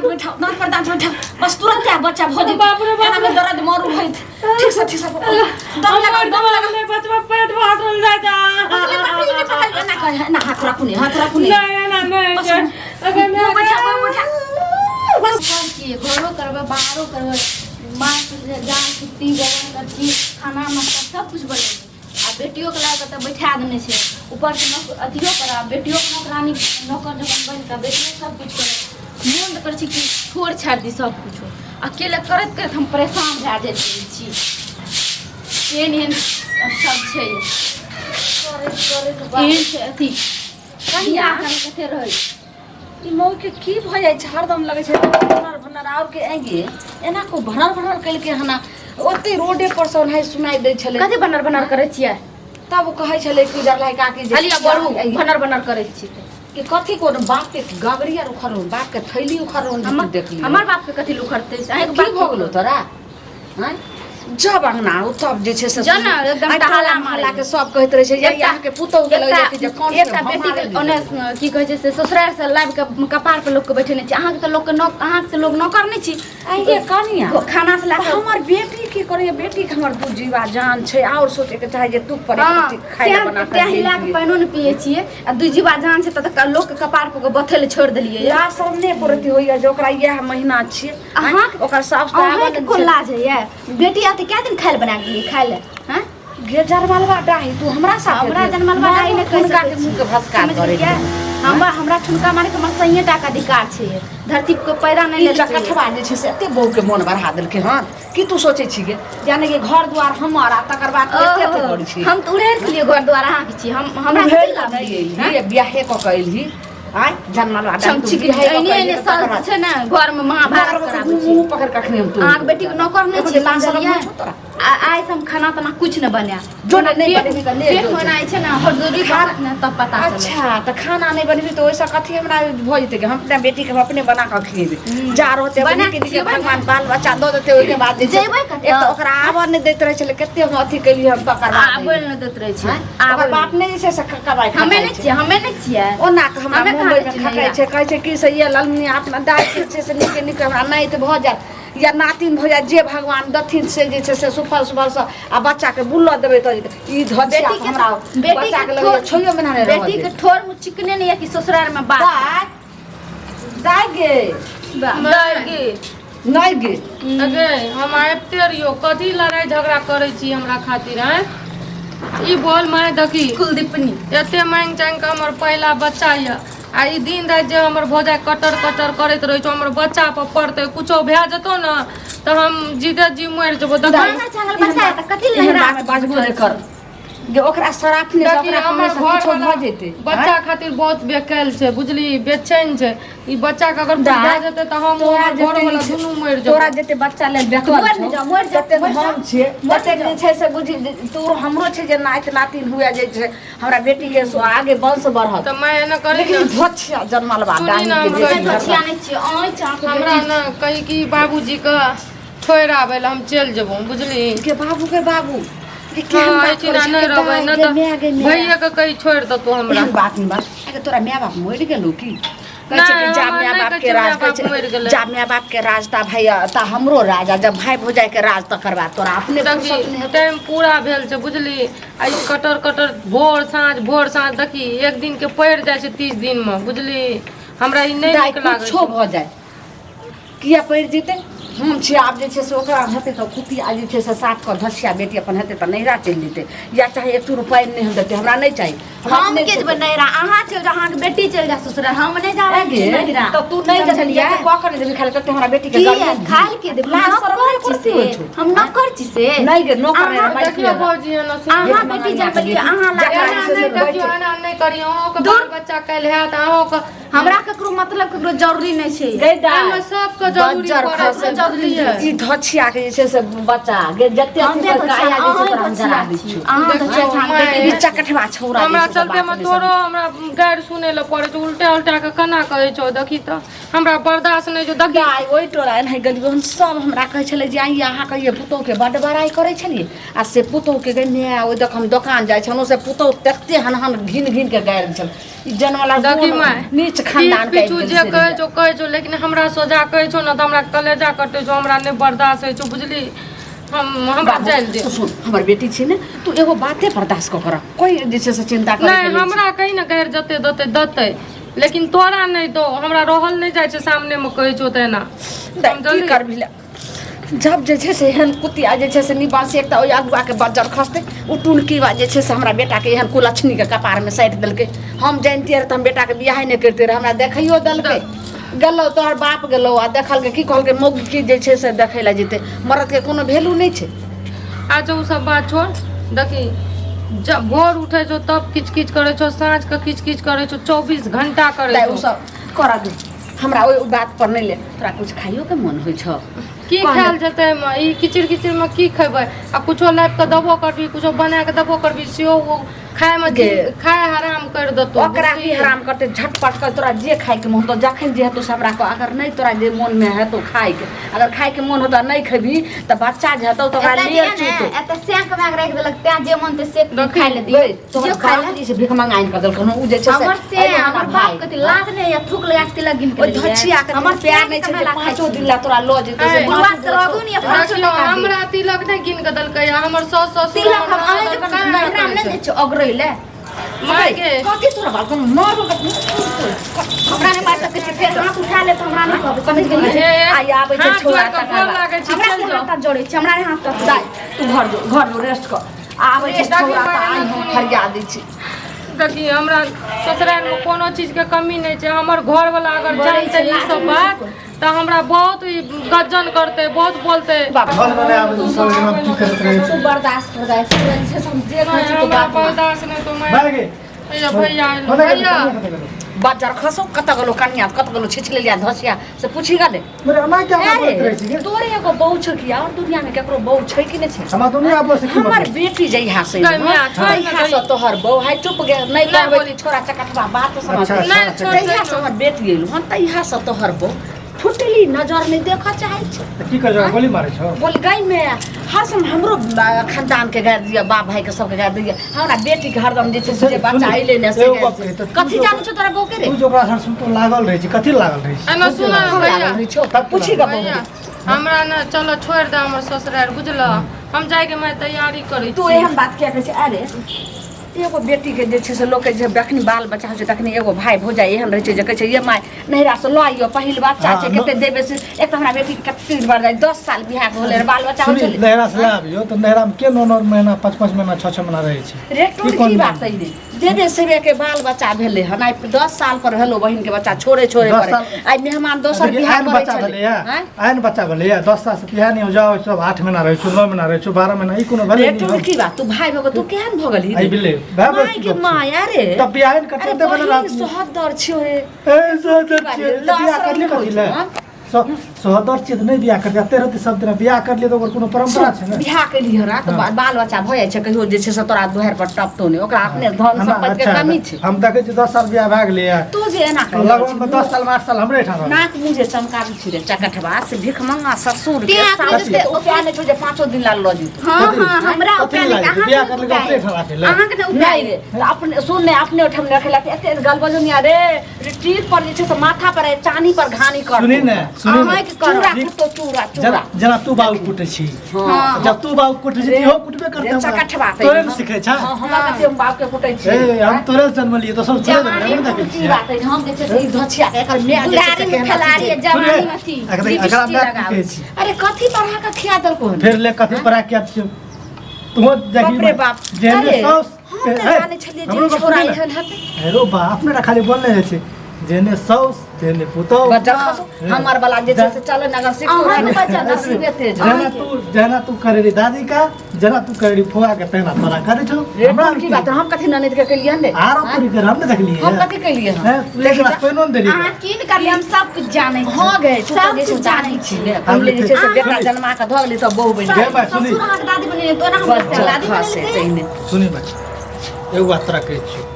बैठाओ, दांत पर दांत बैठाओ, बस तुरंत आ बच्चा भऽ जेतै। बाप रे बाप। एना मे दर्द मरू होइत। ठीक से, ठीक से दम लगाओ, दम लगाओ। नहि, बचवा पेट फाटल जाय छै। पकड़ले, पकड़ले, नहि पकड़ले, एना कर, एना हाथ राखू ने, हाथ राखू ने। नहि, एना नहि बस, छै। अगर मुँह बैठा, मुँह बैठा। बस। सब चीज घरो करबै, बाहरो करबै, माछ जाल कुट्टी गरम करची, खाना नास्ता सब कुछ बनेबै। आ बेटियोके लाबि कऽ तऽ बैठा देने छै, ऊपरसँ नौकर अथियो करब, बेटियोके नौकरानी नौकर जकाँ बनि कऽ बेटियो सब किछु करब। मोन तऽ करै छै कि छोड़ि छाड़ि दी सब किछो, अकेले करैत करैत हम परेशान भए जाइत रहै छी। एहन एहन सब छै, करैत करैत एहन छै अथी कनिया बियाह कते रहै छै। ई मौके की भऽ जाइ छै, हरदम लगै छै भनर भनर आओर के आगे एना को भनर भनर केलकै हना। ओते रोडे पर से ओनाहि सुनाइ दै छलै। कथी भनर भनर करै छियै? तब ओ कहै छलै कि जरलाइ काकी जे खाली बढ़ू भनर भनर करै छी कि कथी कोनो बाप के गगरी आर उखड़ल, बाप के थैली उखड़ल। हमर देख लियौ। हमर बाप के कथी लुखड़तै अहाँके? की भऽ गेलो तोरा आँय? जब अंगना आउ तब जे छै से जो ने, एकदम आइ टहला टोला मारै। मोहल्ला के सब कहैत रहै छै जे अहाँके पुतहु के लग जेतै जे कौन एकटा बेटी के ओने की कहै छै से ससुरारि से लाबि के कपार पर लोक के बैठेने छै। अहाँके तऽ लोक के नौ अहाँके तऽ लोक नौकर नहि छी। आइये कनिया खाना से लए कऽ हमर बेटी की करैया? बेटी के हमर दू जीवा जान छै, आओर सोचे के चाहे जे तू पर हँ, खाइ लए बना तें हिला के पानिओ नहि पियै छियै आ दू जीवा जान छै तऽ लोक के कपार पर के बथै लए छोड़ि देलियै। लाज शरम नहि पड़ैत होइया जे ओकरा इएह महीना छियै? अहाँके ओकर साउस तऽ आबऽ अहाँके नहि कोन छै। लाज होइया? बेटी आते कए दिन खाय लए बना के दियै खाय लए? हँ गे जरमलवा डाही, तू हमरा साथे हमरा जनमलवा डाही नहि कहि ठुनका सकै के छी। मुँह के भस्का समझ करे। गेलियै? हमरा हमरा ठुनका मारे के हमर सहिए टा के अधिकार छै, धरती के पैदा नहि ई लेल छै। चकठवा जे छै से एते बहू के मोन बढ़ा देलकै हन की तू सोचै छी गे? यानी कि घर द्वार हमर आ तकर बाद तू एते एते करै छी। हम तऽ उड़ेर के लिए घर द्वार अहाँके छी, हम हमरा उड़ेर कथी लाभ? नहि एलही, बियाहे कऽ के एलही। आय जनमलवा डाही, तू चमची बियाहे कऽ के एने एलही एने तऽ साल तकर बाद छै ने घरमे महाभारत कराबै छी। मुँह पकड़ कखनी हम तू अहाँके बेटीके नौकर नहि छियै, लाज शरम समझलियै? होइ छौ तोरा? आइ से हम खाना ताना कुछ नहि बनायब। जो नहि बनेबही तऽ ले पेट जो। होना छै ने हरदोरी ने तब पता चलत। अच्छा, तऽ खाना नहि बनेबही तऽ ओहिसँ कथी हमरा भऽ जेतै? कि हम अपना बेटीके हम अपने बना कऽ खिएबै। जा रहतै बना नीक कऽ नीक खिएबै ने। भगवान बाल बच्चा दऽ देतै, ओहिके बाद जे छै जेबै कतऽ? एक तऽ ओकरा आबऽ नहि दैत रहै छलै, कते हम अथी केलियै हम तकर बाद। आबै नहि दैत रहै छै। आँय? आबै ओकर बाप नहि जे छै से कमाइ हमे खटाइ नहि छै। छियै, हमे नहि छियै। ओना कऽ हमरा हमे कहाँ मुम्बईमे छियै खटाइ नैहरा? छै, कहै छै कि से ये ललमुनिया अपना दाइ के छै से नीके नीक हमरा नाति भऽ जायत या नातिन भऽ जायत, जे भगवान दथिन से जे छै से सुफल सुफलसँ आ बच्चाके बुलऽ देबै तऽ ई धचिया बेटी के हमरा बेटी बच्चाके के लगैए ठोर छोइयो महीना नहि रहऽ बेटी के देत। ठोर में चिकने नहीं है कि ससुराल में बात। दाइ, दाइ गे। दाइ गे। नहि गे। अगे हम आबिते रहियो, कथी लड़ाइ झगड़ा करै छी हमरा खातिर? आँय, ई बोल माय, देखी कुलदीपनी एते मांगि चांगि कऽ हमर पहिला बच्चा यऽ आ ई दिन राति जे हमर भौजाइ कटर कटर करैत रहै छौ, हमर बच्चा पर पड़तै, कुछो भए जेतौ ने तऽ हम जीते जी मरि जेबो। देखी मांगल चांगल बच्चा है तऽ कथी एहन लहरा बात बाजबो नहि कर जे ओकरा शराफ नहि देखी ओकरा हमर कहने से घर किछो भऽ जेतै। बच्चा खातिर बहुत बेकल छै, बुझली, बेचैन छै। ई बच्चा के अगर कुछ भए जेतै तऽ हम तोरा हमर जते घरवला दुनू मरि जेबै। तोरा जते बच्चा लेल बेकल मरि छौ जाओ, मरि जाओ, तते मरि जाओ। हम छियै, तते जे छै से बुझी तोरो हमरो छै जे नाति नातिन हुए, जे छै हमरा बेटी के सो आगे वंश बढ़त। तऽ माय एना करी लेकिन ने धोछिया जनमल बा सुनी डाही ने के हम बेटी। कहै धोछिया नहि छियै, अहीं छी अहाँके हमरा बेटी। ने कही कि बाबूजीके छोड़ि आबै लए, हम चलि जेबौ, बुझली? के बाबू के बाबू के केहन हँ बात एहिठिना करै छै? नहि के रहबै दाइ नहि गे तऽ माय गे माय। भैयाके कही छोड़ि देतौ हमरा। एहन बात नहि बात। अगे तोरा माय बाप मरि गेलौ की? कहै छै कि नहि, जा हमरा माय नहि बाप कहै के छै राज माय कहै बाप मरि छै गेलै। जा माय बाप के राज ता भाई ता हमरो राज, आ जब भाई भौजाई के राज तकर बाद तोरा अपने फुर्सत देखी नहि हेतौ। टाइम पूरा भेल छै, बुझली? आ ई कटर कटर भोर साँझ भोर साँझ, देखी एक दिन के पड़ि जाइ छै 30 दिनमे, बुझली? हमरा ई नहि दाइ नीक लागै कुछो छै। भऽ जाय, किया पड़ि जेतै? हम छी आब जे छै से ओकरा हेतै तऽ कुटिया जे छै से साफ कऽ धसिया बेटी अपन हेतै तऽ नैहरा चलि जेतै, या चाहे एक चूर पानि नहि हम देतै। हमरा नहि चाही, हमरा हम अपने के जेबै नैहरा? अहाँ चलि जाउ, अहाँके बेटी चलि जाउ ससुराल, हम नहि जाबै गे, नैहरा। तऽ तू नहि जेबही समझलियै? कऽ कऽ नहि देबही खाली तते हमरा बेटी के की गर्मी खाय के देबै? लाज हम शरम नौकर नहि छी कुर्सी से होइ छौ। हम नौकर छी से नहि गे, नौकर नहि अहाँ- रमाइ देखियौ भौजी, एना सुन अहाँ बेटी जनमलियै, अहाँ जकरा लागल एना जे छै नहि से देखियौ, एना नहि करियौ। अहूँके दूर। बाल बच्चा काल्हि हैत अहूँके। हमरा ककरो मतलब ककरो जरूरी नहि छै। गै दाइ, एहिमे सबके जरूरी बज्जर पड़ै छै, खसल। बुझलियै? ई धछिया के जे छै से बच्चा गे जते हम अथी नहि पर धोछिया, काया जे छै अहाँ तोरा हम जरा धोछिया दै छी। छियौ। अहाँ देखियौ, धोछिया छी, अहाँके माय। बेटी ई चकठवा छौड़ा जे हमरा छै से चलते बात मे नहि तोरो हमरा गारि सुनै लए पड़ै छै, उल्टा उल्टा के केना कहै छौ? देखी तऽ हमरा बर्दाश्त नहि छौ, देखी। दाइ, ओहि टोला एनाहि गेलियै हम, सब हमरा कहै छलै जे आइ अहाँ कहियै पुतोहुके बड्ड बड़ाइ करै छलियै आ से पुतोहुके गे माय, ओहि देख हम दोकान जाइ छलहुँ से पुतोहु तते हन हन घिन घिन के गारि दै छल। ई जनमला देखी कोन माय नीच खानदान के पीछू जे कहै छौ कहै छौ लेकिन हमरा सोझा कहै छौ ने तऽ हमरा कलेजा कटै छौ हमरा नहि बर्दाश्त होइ छौ बुझली हम हमरा बाबू, जाइल दे तू सुन हमर बेटी छी ने तू एगो बाते बर्दाश्त कऽ कर कोई जे छै से चिंता करे नहि हमरा कहीं ने गैर जते देते देते लेकिन तोरा नहि दो हमरा रहल नहि जाइ छै सामनेमे कहै छौ तऽ एना हम की जल्दी करबही ले जब जे छै से एहन कुतिया जे छै से निबास एकटा ओहि अगुआके बज्जर खसतै ओ टुनकी बा जे छै से हमरा बेटाके एहन कुलक्षणीके कपारमे साटि देलकै हम जनितियै रहए तऽ हम बेटाके बियाहे नहि करितियै रहए हमरा देखैयो देलकै गेलहुँ तोहर बाप गेलहुँ आ देखलकै की कहलकै मौगी की जे छै से देखै लए जेतै मरदके कोनो वैल्यू नहि छै अच्छा ओ सब बात छोड़ देखी जब भोर उठै छौ तब किच किच करै छौ साँझ के किच किच करै छौ 24 घंटा करै तऽ छौ ओ सब करऽ दे हमरा ओहि बात पर नहि ले तोरा कुछ खाइयोके मन होइ छौ की खायल जेतै एहिमे ई किचिर किचिर मे की खेबै आ कुछो लाबि कऽ देबो करबी कुछो बना कऽ देबो करबी सेहो ओ खायमे गे। खाय हराम करि देतौ ओकरा की हराम करतै झटपट कर तोरा जे खाइके मोन होतौ जखन जे हेतौ से हमरा कह अगर नहि तोरा जे मोनमे हेतौ खाइके अगर खाइके मोन होतौ नहि खेबही तऽ बच्चा जे हेतौ तऽ ओकरा एतऽ जे लेर ने चूतौ एतऽ सेक मे राखि देलक तें जे मन ते से देखी, खाय ले दियौ गै, तोहर जे खाय बाप ले जे छै भीख मंगा आनि कऽ देलकौ हन, उ जे छै से हमर से अइले हमरा हमर भाइ। बाप के लाज नहि या थूक लगा के तिलक गिन के ओहि धचिया के हमर प्यार नहि छै जे पाँचो दिन ला तोरा लऽ जेतौ से ऐ, बुढ़वा पाँचो के रगू नहीं पाँचो देखियौ टका दी। हमरा तिलक नहि गिन कऽ देलकै आ हमर साउस ससुर तिलक हम हमर अहाँ ननद जकाँ कहाँ नहिरा मे करै नहि छै? दै छियै अगरै ले माय गे कथी तोरा बाप मारो हमरा नहि मारि सकै छी फेर हाथ उठा ले तऽ हमरा नहि कहबै समझ गेलियै हे, आइ आबै छै हाथ छौड़ा जोड़ि कऽ तकर गोर बाद। लागै छी हमरा चलि से जाउ हाथ जोड़ै छी हमरा हाथ तक दाइ तू घर जो घर जो रेस्ट कर आबै छै छौड़ा तऽ आइ हम फरिया दै छी देखी हमरा ससुरालमे कोनो चीजके कमी नहि छै हमर घरवला अगर जानतै ई सब बात तऽ हमरा बहुत ई गज्जन करतै बहुत बोलतै बाप घर में नहि आबै छै सब एना की करैत रहै तू छै बर्दाश्त कर दाइ तू जे छै से हम जे कहै छी तू हमरा बात मान। बर्दाश्त नहि तो मैं भए गेल भैया भैया आयल। होने गेलै, भैया होने गेलै। बज्जर खसौ कतऽ गेलो कनिया कतऽ गेलो छिछ लेलिया धसिया से पूछी गेलै मेरे अम्मा क्या हमरा बोलैत रहै छी अरे गे? तोरे एगो बहू छौ कि और दुनिया में केकरो बहू छै कि नहि छै हमरा दुनिया बोल से की हमर मतलब बेटी जहिया से गै माय, छोड़ ने तहिया गै। से तोहर बहू है चुप गे नहि नहि कहबै बोली। कि छोरा चकटवा बात समझ अच्छा, नहि अच्छा, छोड़ जहिया से हमर बेटी एलु हन तहिया से तोहर बहू फुटली नजर नहि देखऽ चाहै छै तऽ की कर गोली मारै छौ बोल गई में हर समय हमरो खानदान के गारि दिया बाप भाई के सबके गारि दिया हमरा बेटी के हरदम जे छै से जे बच्चा अइले ने से एगो गारि गप दिया। कही तऽ तू कथी जो- जानै छौ तोरा बहू के रे तू जो ओकरा साथ सुनतो लागल रहै छी कथी लागल रहै छी एना सुन हम भैया लागल रहै छौ तब पूछी ग बहू भैया हमरा ने चलो छोड़ि दे हमर ससुराल बुझल हम जायके मैं तैयारी करै तू छी एहन बात किया कहै छै अरे एगो बेटीके जे छै से लोकके जे जखनी बाल बच्चा होइ छै तखनी एगो भाय भौजाइ एहन रहै छै जे कहै छै ये माय नैहरासँ लऽ अइयो पहिल बच्चा छै हँ, कते देबै से एक तऽ हमरा बेटीके कते दिन बढ़ जाइ 10 साल बियाहके होलै रहै, बाल बच्चा होइ सुनी छलै नैहरा से लए आबियौ तऽ नैहरा मे के 9 9 महीना 5 5 महीना 6 6 महीना रहै छै रे ई टुटकी कोन बात है रे देवे सेवे के बाल बच्चा भेलै हन आइ 10 साल पर भेलो बहिन के बच्चा छोड़े छोड़े 10 पर साल- आइ मेहमान दोसर देखिए, बियाह आन करै बच्चा छलै भेलैया आँय? आन बच्चा भेलैया 10 साल से बियाह नहि हो जाओ सब 8 महीना रहै छौ 9 महीना रहै छौ 12 महीना ई कोनो भेलै रे नहि टुटकी बात तू भाय भऽ तू केहन भऽ गेलही आई रे? बिले भाय माय के माय अरे तब बियाह नहि करतै अरे तऽ भेलै बहिन रात में। सोहदर छियो रे ए सोहदर छियै दस तऽ बियाह करले रंग कथी लए होइ सोहदर छियै तऽ नहि बियाह करतै एते रहतै सब दिना बियाह कर लिए तऽ ओकर कोनो परम्परा छै ने बियाह केली हरा तऽ बाल बच्चा भऽ जाइ छै कहियो जे छै से तोरा दुआरि पर टपतो नहि ओकरा अपने धन हमरा- सम्पत्ति के अच्छा, कमी छै हम देखै छियै 10 साल बियाह भए गेलैया तू जे एना कहि रहल लगन में छी, 10 साल में 8 साल हमरे एहिठाम रहलै। नाक मुँह जे चमकाबै छी रे चकटवा से भिखमंगा ससुर के तें आखिरी सास जे के उपाय नहि छौ जे पाँचो दिन ला लऽ जेतौ हाँ हाँ हमरा कथी उपाय लागै नहि छै? बियाह कर लेके अपने एहिठाम राखै लए अहाँके नहि उपाय नहि रे तऽ अपने सुन ने अपने ओहिठाम रखे ला एते गलबजनिया रे रे टीप पर जे छै से माथा पर चानी पर घानी कर सुनी ने सुनी ने अहाँके करब। चूड़ा कुटतो चूड़ा चूड़ा जेना जेना तू बाबू कुटै छी हाँ जब तू बाबू कुटै छी रे, इहो कुटबे करतै रे हमरा। चकठवा तै तोरे ने सिखै छ हाँ हमरा कते हम बाप के कुटै छी ए हम तोरे से जन्मलियै तो सब थोड़े जवानी जन्मलियै, हम देखै की छियै बात है हम जे छै से ई धोछिया के एकर my जे छै से दुलारी में केहन फैलारी अथी छै। जवानी में अथी एकरा एकरा लिपस्टिक my लगाबै कहै छी अरे कथी पढ़ा के खिया देलको हन फेर ले कथी पढ़ा के छियै तुहो देखी बाप रे बाप जेहने अरे, साउस हम तऽ जानै छलियै हमरो जे गप छोरा सुनी ने। एहन हेतै हेरो बा अपने टा खाली बोलने जाइ छै जेहने साउस तेहने पुतहु बच्चा खसो हमर वाला जे छै से चले नगर सिख अहाँके बच्चा नसीबे तेज जेना तू जेना तू करे रही दादी का जेना तू करे रही फुआ के तेना तोरा करे छौ रे हमरा की बात हम कथी ननद के केलियै हन रे आरो पूरी कर हम ने देखलिए हम कथी केलियै हन हैं तू एक गिलास पानिओ ने देली अहाँ कीन कर हम सब कुछ जानै छी हो गए तू सब जे छै कुछ जानै दादी छी छी ने पहिले जे छै से बेटा जन्मा के धऽ गेली तब बहू बनि गे गेल माय सुनी ससुर अहाँके दादी बनेने तोरा हम बच्चा दादी खसे बनेलकै तहिने सुनी बच्चा एगो बात तोरा कहै छियौ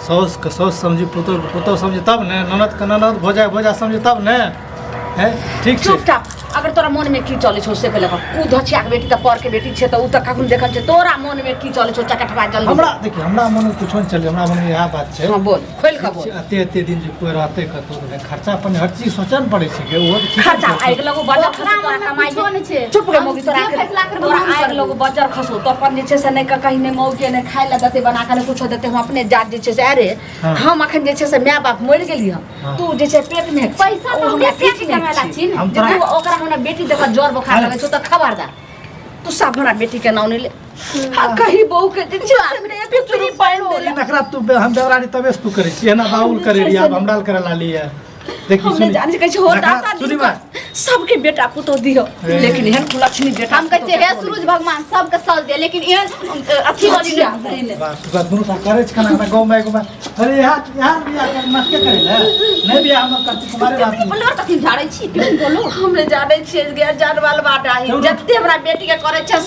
साउसके साउस समझी पुतोहके पुतोह समझी तब ने ननदके ननद भौजाइ भौजा समझी तब ने हैं ठीक छै चुपचाप अगर तोरा तोरा मन में की चलै छौ से पहिले कह। उ धचिया के बेटी तऽ पर के बेटी छै तऽ उ तऽ कखन देखल छै, तोरा मन में की चलै छौ चकटवा जल्दी। हमरा देखिए, हमरा मन में कुछो नहीं चले, हमरा मन में इएह बात छै। हाँ बोल, खोलि कऽ बोल। एते एते दिन जे कोइ रहतै कतौ तऽ खर्चा अपन हर चीज सोचऽ ने पड़ै छै, ओहो तऽ ठीके खर्चा छै। आगि लगो बजर ओकरा खसो तोरा मनमे कमाइ कुछो नहि छै। चुप रे हम मौगी, तोरा जे फैसला करबै तोरा हम आगि करबै। लगो बजर खसो तो अपन जे छै से नहि कहीं नहि मौगी नहि खाय लए देतै बना कऽ, नहि कुछो देतै। हम अपने जात जे छै से अरे हाँ। हम अखन जे छै से माय बाप मरि गेली हम। हाँ। तू जे छै पेट में पैसा ओ तऽ हमरा हमरे पीठ से में कमेला छी। छी ने। हम जे तोरा तू ओकरा हमरा बेटी देखऽ जर बोखार अरे। लगै छौ तऽ खबरदार तू सब हमरा बेटी के नाम नहि ले। आ कही बहू के जे छै से एक चूड़ी पानि ई देला। नखरा तू हम बेवरानी तबे से तू करै छी, एना बाउल करै रही, आब हमरा करे लाली है। देखी हम नहि सुनी जानै कहै छै हो नखरा दाता सुनी दिनकर बात। सबके बेटा पुतोह दिहो, ए। लेकिन एहन कुलक्षणी बेटा हम कहै छियै हे सूरज भगवान सबके सल दे, लेकिन एहन अथी वाली नहि। नहि। बाप रे बाप, दुनू साल करै छै खाना हमरा गाँव में एगो बात। अरे यहाँ यहाँ बियाह कर नाटके करै ले नहीं बियाह हम करती तुम्हारे बात नहीं। बोलो कथी झाड़ै छी केहन बोलो। हम नहि जानै छियै गे जानवाल बाटा ही चलू। जते हमरा बेटी के करै छै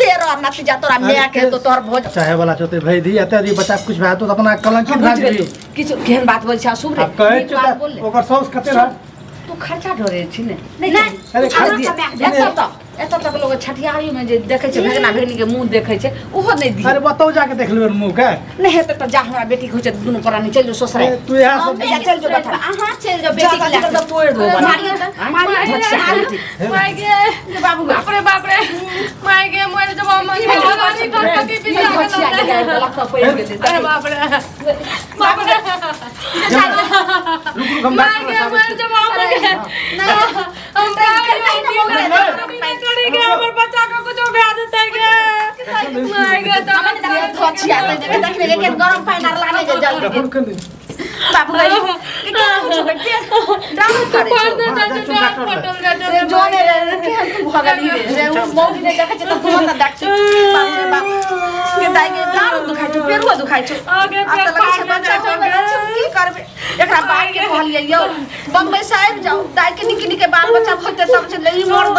तेरह नतीजा तोरा माय के हेतौ तोहर भोज चाहे वाला छौ ते भाई दी एते दी बच्चा कुछ भए तो अपना कलंकित हम भए बुझि जेबही। गेलियौ किछु केहन बात बोल छै अशुभ रे आब कहै नीक छियौ बात तऽ बोल ले। ओकर साउस कते रहत। तू खर्चा ढोरे छी ने? नहि। अरे छोड़ खर्चा दिए। एतऽ तक एतऽ तक लोग छठियारी में जे देखै छै भगना भगनी के मुंह देखै छै ओहो नहि दिए। अरे बताउ जाके देख लेबै मुँह के। नहि हेतै तऽ जा हमरा बेटी के होइ छै दुनू प्राणी चलि जो ससुराल। ए, तू इएह सब जा चलि जो बता। अहाँ चलि जाउ जा बेटी के लए तऽ तोड़ि दो बना। मारियो तऽ, मारियो धचिया के बेटी। माय गे, बाबू गे। बाप रे बाप रे, माय गे मरि जब हम भगवानी कर के ई बिया धचिया के गाय देलक तऽ पड़ि गेलै। अरे बाप रे बाप रे, रुक रुक हम माय गे मरि जब हम हम करी गे हमर बच्चा के कुछो भए जेतै गे माय गे। ई धचिया के देखे देखने के केहन गरम पानि आर लाने जे जल्दी रुक रुक बाबू गे के केना कुछो के पेट डाउन करै छौ। रे जोने रे केहन तू भऽ गेली रे रे उ मौगी नहि देखै छै तऽ तू तऽ देख छै। बाप रे बाप के दाइ के डाँड़ो दुखाइ छौ पेरुओ दुखाइ छौ। आगे आब तऽ लगै छै बच्चा होय वला छौ, की करबै? एकरा बाप के कहलियै यौ बम्बई से आबि जाउ, दाइ के निक निक बाल बच्चा होइते तब छै ई मर्द